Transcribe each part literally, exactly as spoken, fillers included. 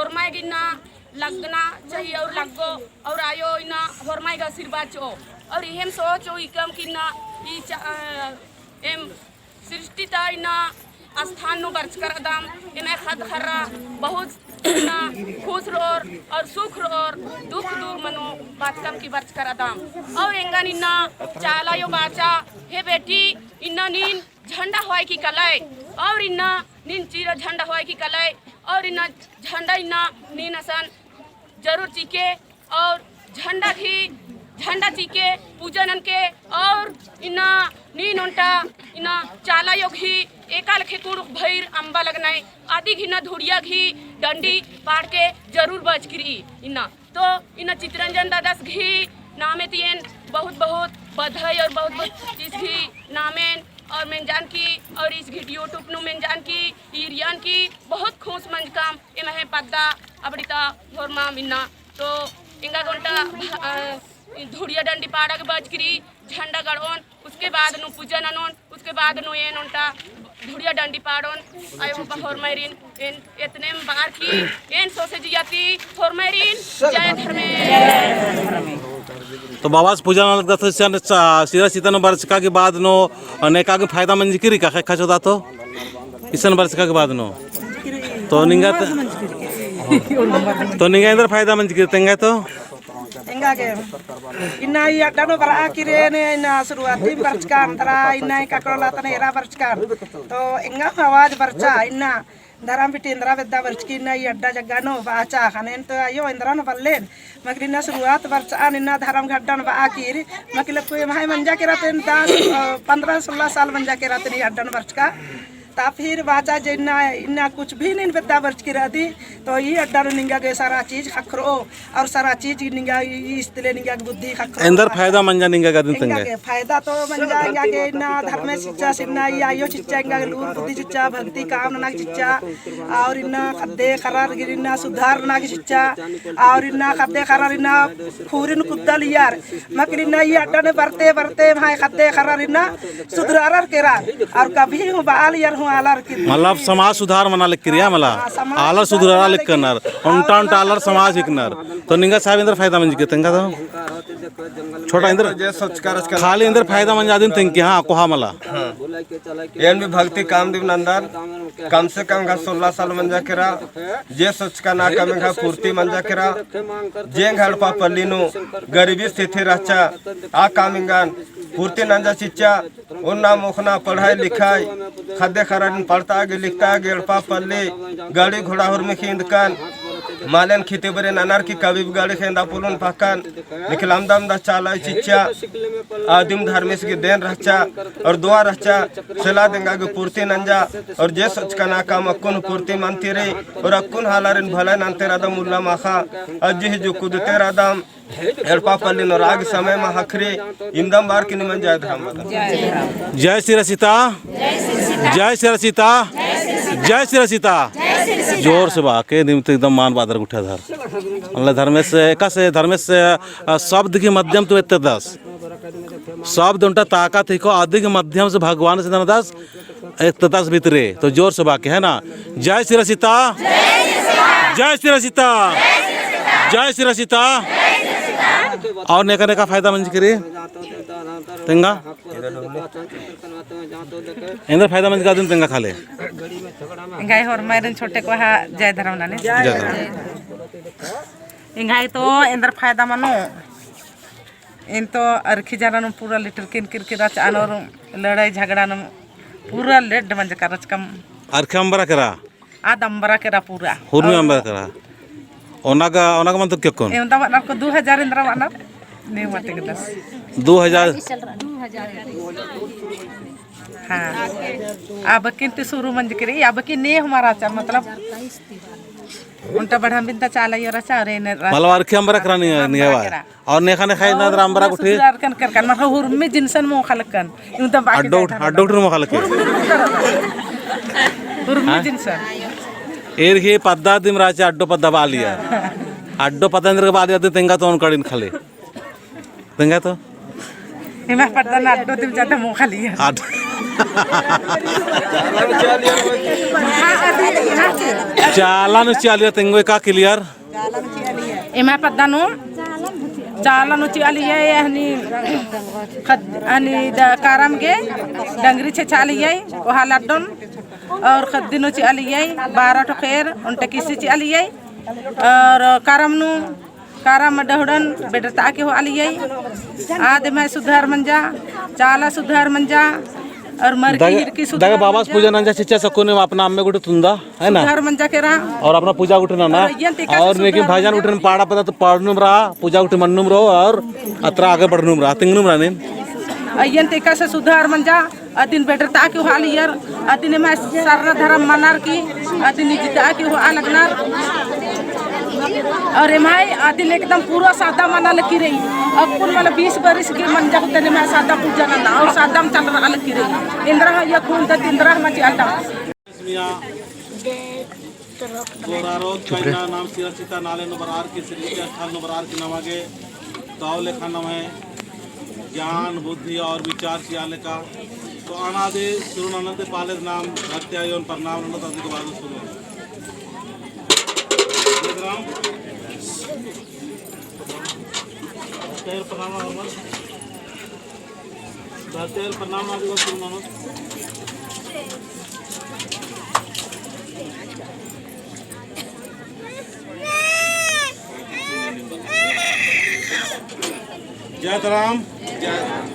होरमाय गे इन्ना लगना चाहिए और लग्गो और आयो इन्ना होरमाय गे आशीर्वाद चिओ। और इहेम सोचो इकम कि इन्ना ई चा-, अ, एम सृष्टि ता इन्ना स्थान नू बरचका रअदम, एम्है ख़द्द ख़र्रा बहुत इन्ना खुश रओर और सुख रओर, दुख दूर मनो बाचकम की बरचका रअदम। और एंगन इन्ना चाला आयो बाचा, हे बेटी, इन्ना नीन झंडा होय की कलय, और इन्ना नीन चीरा झंडा होय की कलय, और इन्ना झंडा इन्ना नीन असन जरूर चिके, और झंडा घी, झंडा चिके, पूजा ननके, और इन्ना नीन ओन्टा, इन्ना चाला आयो घी, एका लेखे कुँड़ुख़ भइर अम्बा लगनय, अदी घी इन्ना धुड़िया घी, डंडी पाड़ के जरूर बरचकी रई इन्ना। तो इन्ना चितरंजन दादस घी नामे ती एन बहुत बहुत बधाई और बहुत बहुत ईस घी नामेन और मेंजकन की और ईस घी YouTube नू मेंजकन की ईरियन की बहुत खुश मंजकम। एम्है पद्दा अबड़ी ता होरमाम इन्ना। तो एंगा गे ओन्टा, अ, धुड़िया डंडी पाड़ा गे बरचकी रई, झंडा गड़ओन, उसके बाद नू पूजा ननोन, उसके बाद नू एन ओन्टा धुड़िया डंडी पाड़ोन। आयो बाबा होरमारिन एन एतनेम बअर की एन सोसे जिया ती होरमारिन जय धर्मेस। तो बाबास पूजा नना लगदत तो इसन चा-, सिरा सीता नू बरचका के बाद नू नेका गे फायदा मंजकी रई का ख़ेक्खा चोदा तो? इसन बरचका के बाद नू तो निंगा त-, तो निंगा एन्दर फायदा मंजकी रई तेंगा तो? एंगा गे इन्ना ई अड्डा नू बरआ किरे ने इन्ना शुरुआती बरचकन तरा इन्ना ई ककड़ोला तने एरा बरचकन। तो एंगा आवाज बरचा इन्ना धरम बिटी एन्दरा बेद्दा बरचकी इन्ना ई अड्डा जग्गा नू बाचा ख़ने तो आयो एन्दरा नू बल्लेन। मगर इन्ना शुरुआत बरचकन इन्ना धरम गे अड्डा नू बआ किरे। मगर कोई एम्है मंजा केरा तेन दस, अ, पन्द्रह सोलह साल मंजा केरा तेन ई अड्डा नू बरचका। ता फिर बाचा जे इन्ना, इन्ना कुछ भी नीन बेद्दा बरचकी रअदी, तो ई अड्डा नू निंगा गे सारा चीज ख़क्खरओ, और सारा चीज निंगा ई, ई इस्तले निंगा गे बुद्धि ख़क्खरओ। एन्दर फायदा मंजा निंगा गे अदिन तेंगा? एंगा गे फायदा तो मंजा, एंगा गे इन्ना धर्मेस चिच्चा, इन्ना ई आयो चिच्चा, एंगा गे लूर बुद्धि चिच्चा, भक्ति काम नना गे चिच्चा, और इन्ना ख़द्दे ख़र्रर गे इन्ना सुधार नना गे चिच्चा, और इन्ना ख़द्दे ख़र्रर इन्ना खूरिन कुद्दा लियर, मगर इन्ना ई अड्डा नू बरते बरते एम्है ख़द्दे ख़र्रर इन्ना सुधरारर केरर, और कभी हूँ बआ लियर हूँ आलर की। मतलब समाज सुधार मना लग किरिया मला, हाँ, समाज आलर सुधार सुधारा मना लग किरनर, ओन्टा ओन्टा आलर समाज हिकनर। तो निंगा साहब एन्दर फायदा मंजकी तेंगा तो? छोटा एन्दर जे सोचका रहचका खाली एन्दर फायदा मंजा अदिन तेंगकी, हाँ, कोहा मला। हाँ। एन भी भक्ति काम दिम नन्दन, कम से कम एंगा सोलह साल मंजा केरा, जे सोचका ना काम एंगा पूर्ति मंजा केरा, जे एंगा एड़पा पल्ली नू गरीबी स्थिति रहचा, आ काम एंगन पूर्ति नंजा चिच्चा, ओन्ना मोख़ना पढ़ाई लिखाई, ख़द्दे ख़र्रारिन पढ़ता गे लिखता गे एड़पा पल्ली, गाड़ी घोड़ा हुरमी खिंदकन, मालेन खेती बरे ननर की कभी भी गाड़ी खेंदा पुलुन पक्कन, निकलम दम दा चाला चिच्चा, आदिम धर्मेस गे देन रहचा और दुआ रहचा, सेला देंगा गे पूर्ति नंजा और जे सोचका ना काम अक्कुन पूर्ति मनती रई और अक्कुन हालारिन भले नन्ते रअदम उल्ला माख़ा, अज्जी ही जो कुदते रअदम, एड़पा पल्ली नू राग समय मा ख़क्खरी, इमदम बार की निमन जय धर्म बअदम। जय सिरा सीता, जय सिरा सीता, जय सिरा सीता। जोर से बआ के निम तो एकदम मान बअदर गुट्ठा धर। मतलब धर्मेस, एकासे धर्मेस, अ, शब्द के माध्यम ती एत्तेदस। शब्द ओन्टा ताकत हिको, अदी के माध्यम से भगवान से नन्दस, एत्तेदस भितरे। तो जोर से बआ के, है ना? जय सिरा सीता, जय सिरा सीता, जय सिरा सीता। और नेका नेका फायदा मंजकी रई तेंगा? एन्दर फायदा मंजका अदिन तेंगा खाले। एंगा होरमारिन छोटे कोहा जय धर्म नने। जय धर्म। एंगा तो एन्दर फायदा मनो। एन तो अरखी जरा नू पूरा लेट किरकिरा चिअनर, लड़ाई झगड़ा नू पूरा लेट मंजका रहचकम। अरखी अम्बरा केरा? आद अम्बरा केरा पूरा। हुरमी अम्बरा केरा। ओना गा, ओना गा मन्तर केक्कोन? एवंदा मन्नर को दो हज़ार एन्दरा मन्नर। ने मते के दस। दो हज़ार। हाँ। अबकिन ती शुरू मंजकी रई, अबकिन ने हमारा चा, मतलब, ओन्टा बढ़ा बिनता चाला आयो रहचा, और एन्ने रहचा। मतलब, अरखी अम्बरा केरा निंग्है, निंग्है बआ? अम्बरा केरा। और नेखा नेखा इन्ना अम्बरा गुट्ठी? ससुरार कन केरकन, मतलब, हुरमी जिनसन मोख़ा लक्कन। इवंदा बाकी अड्डो उठ-, अड्डो उठन मोख़ा लक्कन। हुरमी जिनसन। हुरमी हाँ? जिनसन। एर ही पद्दा दिम रहचा अड्डो पद्दा बआ लिया। अड्डो पद्दा एन्देर बआ लिया अदिन तेंगा तो ओन कड़िन खाले। तेंगा तो? एमा पद्दा ना अड्डो दिम जादा मोख़ा लिया। अड्डो। चाला नू चिआ लियर तेंगोय का clear? एम्है पद्दा नू चाला नू चिआ लियर, हनी खद-, हनी द-, करम गे डंगरी छेछा लियर, ओहा लड्डोन और खद्दी नू चिआ लियर, बारह ठो खेर, ओन्टे किसी चिआ लियर, और करम नू करम डहुड़न बेडरता के होआ लियर। आद एम्है सुधार मंजा, चाला सुधार मंजा, और मरकी दग-, हिरकी सुधार दग बाबस मंजा। पूजा नंजा चिच्चा सकुन अपना अम्मे गुटे तुंदा, है ना? सुधार मंजा केरा। और अपना पूजा गुटे नना। और अइयन तेका और से नेकिन सुधार भजन मंजा। गुटे पाड़ा पता तो पाड़नुम रहा, पूजा गुटे मन्नुम रहो और अतरा आगे बढ़नुम रहा, तिंगनुम रहा नीन। अइयन तेका से सुधार मंजा। अदिन बेडरता के होआ लियर, अदिन एम्है सरना धरम मनर की, अदिन इजता के होआ लगनर। और एम्है अदिन एकदम पूरा सादा मना लगी रई। अब कुल मतलब बीस बरिस के मंजा होते ने एम्है सादा पूजा नना, और सादा में चल रहा लगी रई। इन्द्रा है या खून दत इन्द्रा मची अड्डा। गोहरारोत कइना नाम सिरा चिता नाले नू बरअर की, सिरलिखा स्थल नू बरअर की नमा गे दव लेखा नम्है ज्ञान, बुद्धि और विचार चिआ लेका। तो अना दे सुरु ननते पाले नाम धरती आयोन प्रणाम ननत अदी के बाद सुरु। जय राम। तेर प्रणाम और धरती आयोन प्रणाम आदि को सुरु ननत। जय राम। जय राम।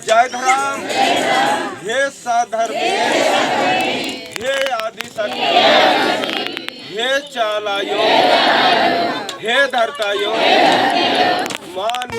जय धरम। हे सत धर्मेस, हे आदि शक्ति, हे चाला आयो, हे धरता आयो, मान